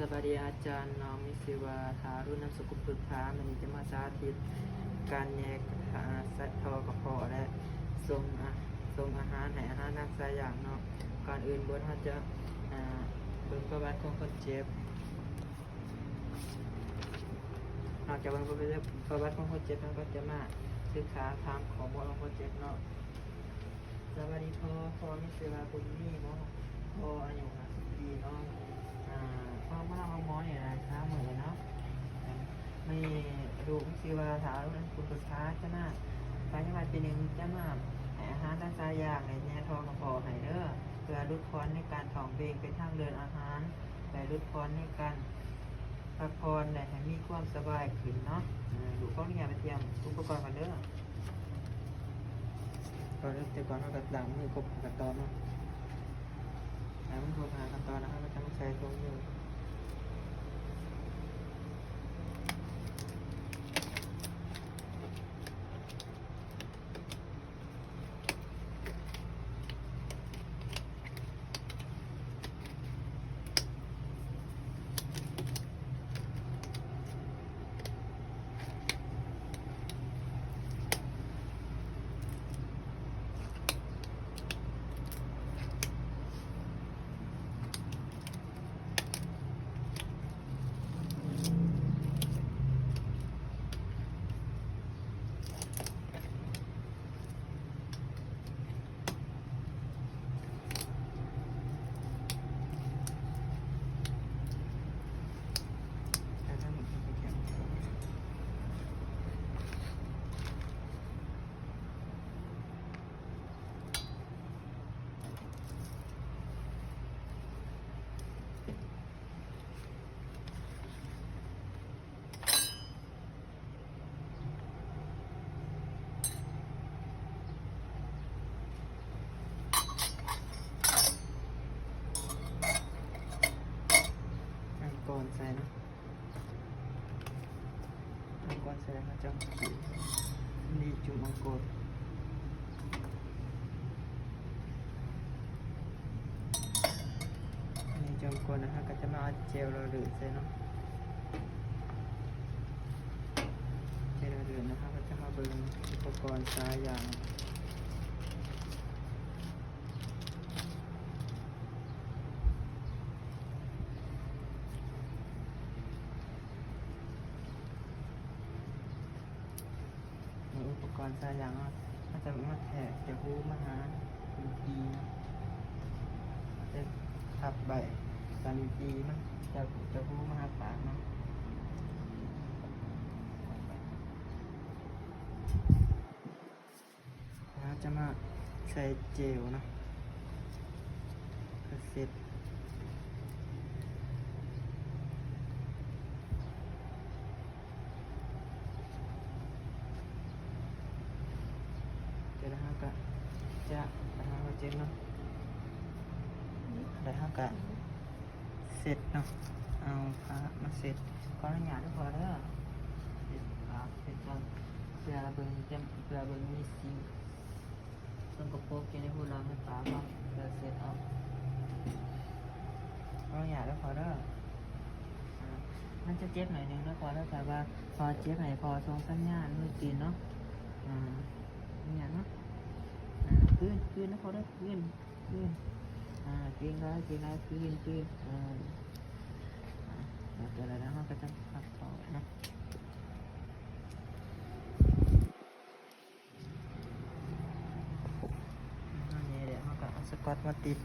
ສະບາຍດີອາຈານ, ນ້ອງມີຊື່ວ່າ ທາຣຸນ ນາມສະກຸນ ພຶດພາ. ມື້ນີ້ຈະມາສາທິດການແຍກ ອາ ໃສ່ທໍ່ກະເພາະ ແລະ ສົ່ງອາ ສົ່ງອາຫານໃຫ້ອາຫານນາງສາຍຢາງເນາະ. ກ່ອນອື່ນເບີດ ເຮົາຈະ ອາ ເບິ່ງປະຫວັດຂອງຄົນເຈັບ. ນອກຈາກເບິ່ງປະຫວັດຂອງຄົນເຈັບ ເຮົາກໍຈະມາສຶກສາຖາມຂໍ້ມູນຂອງຄົນເຈັບເນາະ. ສະບາຍດີພໍ່, ພໍ່ມີຊື່ວ່າ ບຸນມີ ເນາະ, ພໍ່ອາຍຸຫ້າສິບປີເນາະ. ອາ ພໍ່ມາເອົາໝໍນີ້ຫຼາຍສາມມື້ແລ້ວເນາະ. ມີລູກມີຊື່ວ່າ ທ້າວລຸນ ນາມສະກຸນ ພຸດທະ ຈະມາໄປວັດປີໜຶ່ງ ຈະມາໃຫ້ອາຫານນາງສາຍຢາງ ແລະ ແຍ່ທ້ອງໃຫ້ພໍ່ໃຫ້ເດີ ເພື່ອຫຼຸດຜ່ອນໃນການທ້ອງເບັ່ງ ເປັນທາງເດີນອາຫານ ແລະ ຫຼຸດຜ່ອນໃນການ ພັກຜ່ອນ ແລະ ໃຫ້ມີຄວາມສະບາຍຂຶ້ນເນາະ. ເອີ ລູກຂໍອະນຸຍາດໄປຕຽມອຸປະກອນກ່ອນເດີ. ກ່ອນອື່ນແຕ່ກ່ອນເຮົາກໍລ້າງມືຄົບຫ້າຂັ້ນຕອນເນາະ. ລ້າງມືຄົບຫ້າຂັ້ນຕອນແລ້ວ ເຮົາກໍຈະມາໃສ່ຖົງມື. ອັງກ່ອນໃສ່ເນາະ. ເອົາກ່ອນໃສ່ ເຮົາຈະນີ້ຈຸ່ມເອົາກ່ອນ ນີ້ຈຸ່ມກ່ອນນະ. ເຮົາກໍຈະມາເອົາເຈວລະເລີດໃສ່ເນາະ. ເຈວລະເລີດນະ ເຮົາກໍຈະມາເບິ່ງອຸປະກອນສາຍຢາງ. ໃນອຸປະກອນສາຍຢາງເນາະ ເຮົາຈະມາແທກຈະຫູມາຫາລິ້ນປີເນາະ. ຈະພັບໃບຕາມລິ້ນປີມັນ ຈະ ຈະຫູມາຫາປາກເນາະ. ເຮົາຈະມາໃສ່ເຈວເນາະ ເຊັດ ແລ້ວເຮົາກະຈະ ແລ້ວເຮົາກະເຈັບເນາະ ແລ້ວເຮົາກະ ເຊັດເນາະ ເອົາຜ້າມາເຊັດ. ຂໍອະນຸຍາດເດີພໍ່ເດີ ເຊັດຜ້າ ເຊັດກ່ອນ ເພື່ອເບິ່ງ ເພື່ອເບິ່ງມີສິ່ງສົກະປົກຢູ່ໃນຫູຫຼັງໃນປາກເນາະ ເພື່ອເຊັດອອກ. ຂໍອະນຸຍາດເດີພໍ່ເດີ ອາ ມັນຈະເຈັບໜ້ອຍໜຶ່ງເດີພໍ່ເດີ ຖ້າວ່າພໍ່ເຈັບໃຫ້ພໍ່ສົ່ງສັນຍານມືຕີນເນາະ ອາ ສັນຍານເນາະ ອາ ຄືນ ຄືນເດີພໍ່ເດີ ຄືນ ຄືນ ອາ ເກັ່ງຫຼາຍ ເກັ່ງຫຼາຍ ຄືນ ຄືນ ອາ ອາ ແລ້ວເຮົາກໍຈະພັກເຂົ້າເນາະ ອັນນີ້ແຫຼະ ເຮົາກໍເອົາສະກອດມາຕິດ.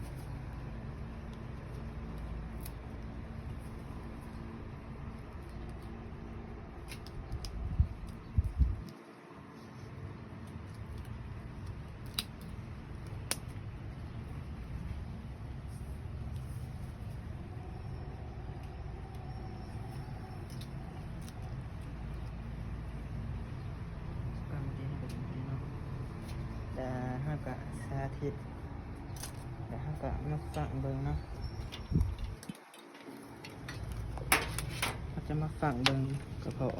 ແລ້ວເຮົາກະສາທິດ ແລ້ວເຮົາກະມາຟັງເບິ່ງເນາະ. ເຮົາຈະມາຟັງເບິ່ງກະເພາະ. ເ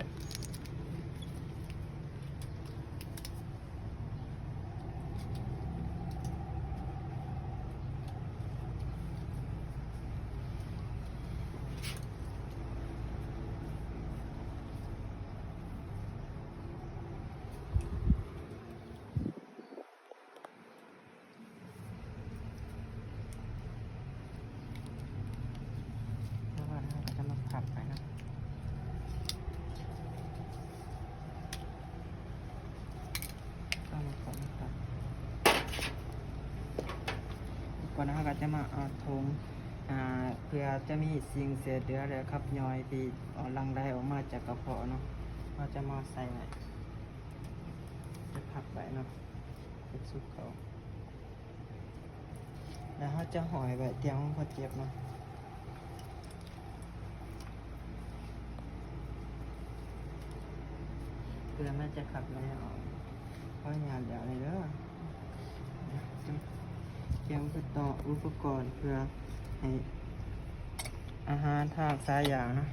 ປັບໄປເນາະ. ກ່ອນເຮົາກໍຈະມາເອົາຖົງ ອາ ເພື່ອຈະມີສິ່ງເສດເຫຼືອ ແລະ ຂັບຍ່ອຍທີ່ ເອົາ ຫຼັ່ງໄຫຼອອກມາຈາກກະເພາະເນາະ ເຮົາຈະມາໃສ່ໄວ້ ຈະພັບໄວ້ເນາະ ເກັບຊຸກເຂົ້າ ແລ້ວເຮົາຈະຫ້ອຍໄວ້ຕຽງຂອງຄົນເຈັບເນາະ ເພື່ອມັນຈະຂັບໄຫຼອອກ. ຂໍອະນຸຍາດຢ່າງນີ້ເດີ ກຽມໄປຕໍ່ອຸປະກອນເພື່ອໃຫ້ອາຫານທາງສາຍຢາງເນາະ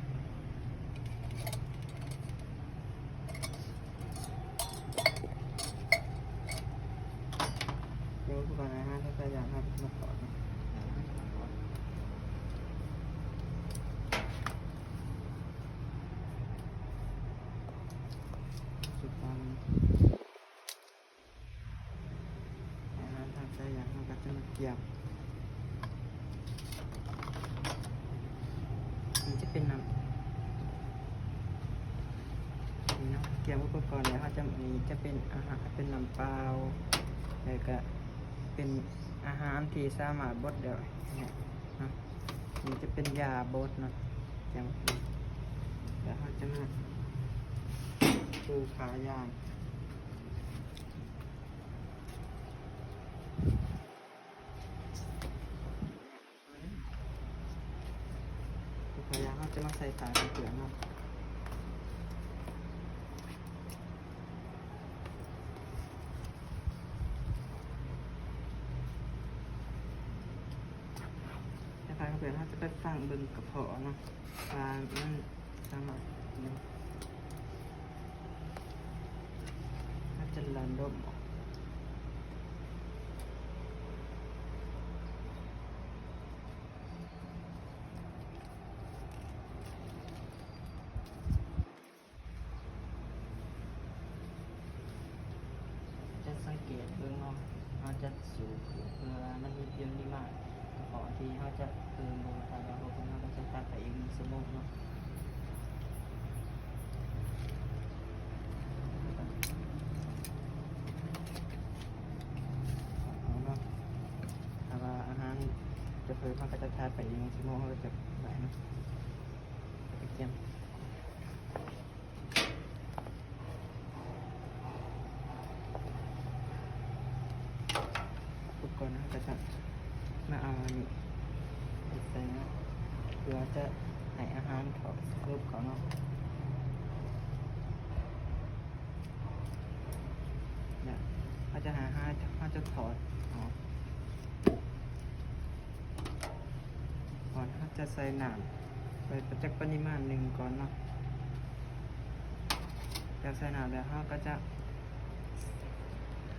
ກຽມອຸປະກອນອາຫານທາງສາຍຢາງເນາະ ມາຕໍ່ເນາະ. ອາຫານທາງສາຍຢາງເຮົາກໍຈະມາກຽມ ນີ້ຈະເປັນນ້ຳ ນີ້ເນາະ ກຽມອຸປະກອນແລ້ວ ເຮົາຈະ ນີ້ຈະເປັນອາຫານ ເປັນນ້ຳເປົ່າ ແລ້ວກະເປັນອາຫານທີ່ສາມາດບົດໄດ້ເນາະ ນີ້ຈະເປັນຢາບົດເນາະ ກຽມ ແລ້ວເຮົາຈະມາປູຂາຢາງ. ເຮົາຈະມາໃສ່ຜ້າກັນເປື້ອນເນາະ ໃສ່ຜ້າກັນເປື້ອນ ເຮົາຈະໄປຝັງເບິ່ງກະເພາະເນາະ ວ່າມັນ ສາມາດ ອືມ ມັນຈະລະດົມອອກ ຈະສັງເກດເບິ່ງເນາະ ເຮົາຈະສູບຂຶ້ນ ເພື່ອວ່າມັນມີປະລິມານ ກະເພາະທີ່ເຮົາຈະເພີ່ມບໍ່ ຖ້າວ່າບໍ່ເພີ່ມ ເຮົາກໍຈະຕັດໄປອີກໜຶ່ງຊົ່ວໂມງເນາະ ເອົາເນາະ ຖ້າວ່າອາຫານຈະເພີ່ມ ເຮົາກໍຈະຕັດໄປອີກໜຶ່ງຊົ່ວໂມງ ເຮົາກໍຈະໄດ້ເນາະ ກະກຽມ. ອຸປະກອນເຮົາກໍຈະມາເອົາອັນນີ້ໃສ່ເນາະ ເພື່ອຈະໃຫ້ອາຫານເຂົ້າ ສະເກີບເຂົ້າເນາະ ແລ້ວເຮົາຈະຫາ ເຮົາຈະຖອດອອກ ກ່ອນເຮົາຈະໃສ່ນ້ຳໄປຈັກປະລິມານໜຶ່ງກ່ອນເນາະ ຈາກໃສ່ນ້ຳແລ້ວເຮົາກໍຈະ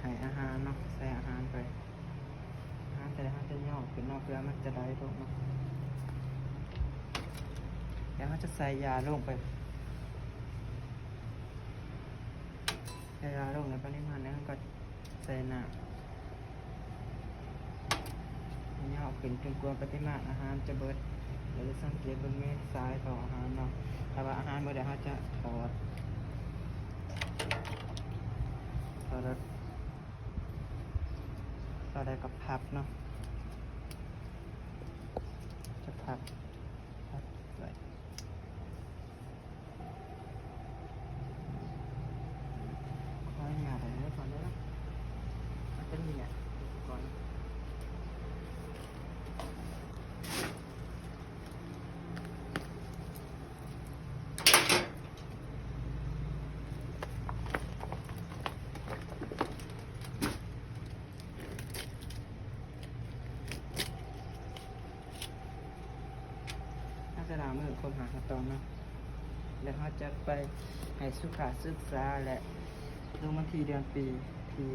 ໃຫ້ອາຫານເນາະ ໃສ່ອາຫານໄປ ອາຫານເສັດແລ້ວເຮົາຈະຍໍຂຶ້ນເນາະ ເພື່ອມັນຈະໄຫຼລົງເນາະ ແລ້ວເຮົາຈະໃສ່ຢາລົງໄປ ໃສ່ຢາລົງໃນປະລິມານໜຶ່ງ ເຮົາກໍ ໃສ່ນ້ຳ ເຮົາຂຶ້ນຈົນກວ່າປະລິມານອາຫານຈະເບິດ ແລ້ວຈະສັງເກດເບິ່ງແມ່ນສາຍເຂົ້າອາຫານເນາະ ຖ້າວ່າອາຫານເບິດແລ້ວ ເຮົາຈະຖອດ ຖອດແລ້ວ ຖອດແລ້ວກໍພັບເນາະ ຈະພັບ ພັບໄວ້. ຂໍອະນຸຍາດເດີ ກ່ອນເດີ ມັນຈະມີ ອຸປະກອນ ເຮົາຈະລ້າງມືຄົບຫ້າຂັ້ນຕອນເນາະ ແລ້ວເຮົາຈະໄປໃຫ້ສຸຂະສຶກສາ ແລະ ລົງວັນທີເດືອນປີທີ່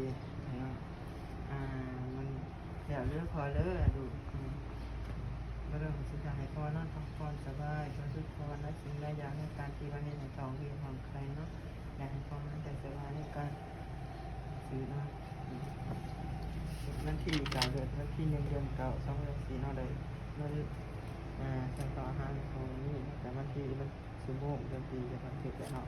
ເນາະ ອາ ມັນແລ້ວເລີຍພໍ່ເລີຍລູກ ອາ ບໍ່ເລີຍ ຊິຢາກໃຫ້ພໍ່ນອນພັກຜ່ອນສະບາຍ ເພື່ອຊຸກຜ່ອນຫຼາຍສິ່ງຫຼາຍຢ່າງໃນການທີ່ວ່າເຮັດໃຫ້ທ້ອງເຮັດໃຫ້ທ້ອງໄຂ່ເນາະ ຢາກໃຫ້ພໍ່ນອນໄດ້ສະບາຍໃນການ ຊື້ເນາະ ວັນທີເກົ້າເດືອນ ວັນທີໜຶ່ງເດືອນເກົ້າ ສອງພັນຊາວສີ່ເນາະ ໄດ້ເງິນ ອ່າ ເຄື່ອງຕໍ່ອາຫານຂອງນີ້ ແຕ່ບາງທີມັນຊົ່ວໂມງ ເດືອນປີຈະບັນທຶກແລ້ວເນາະ.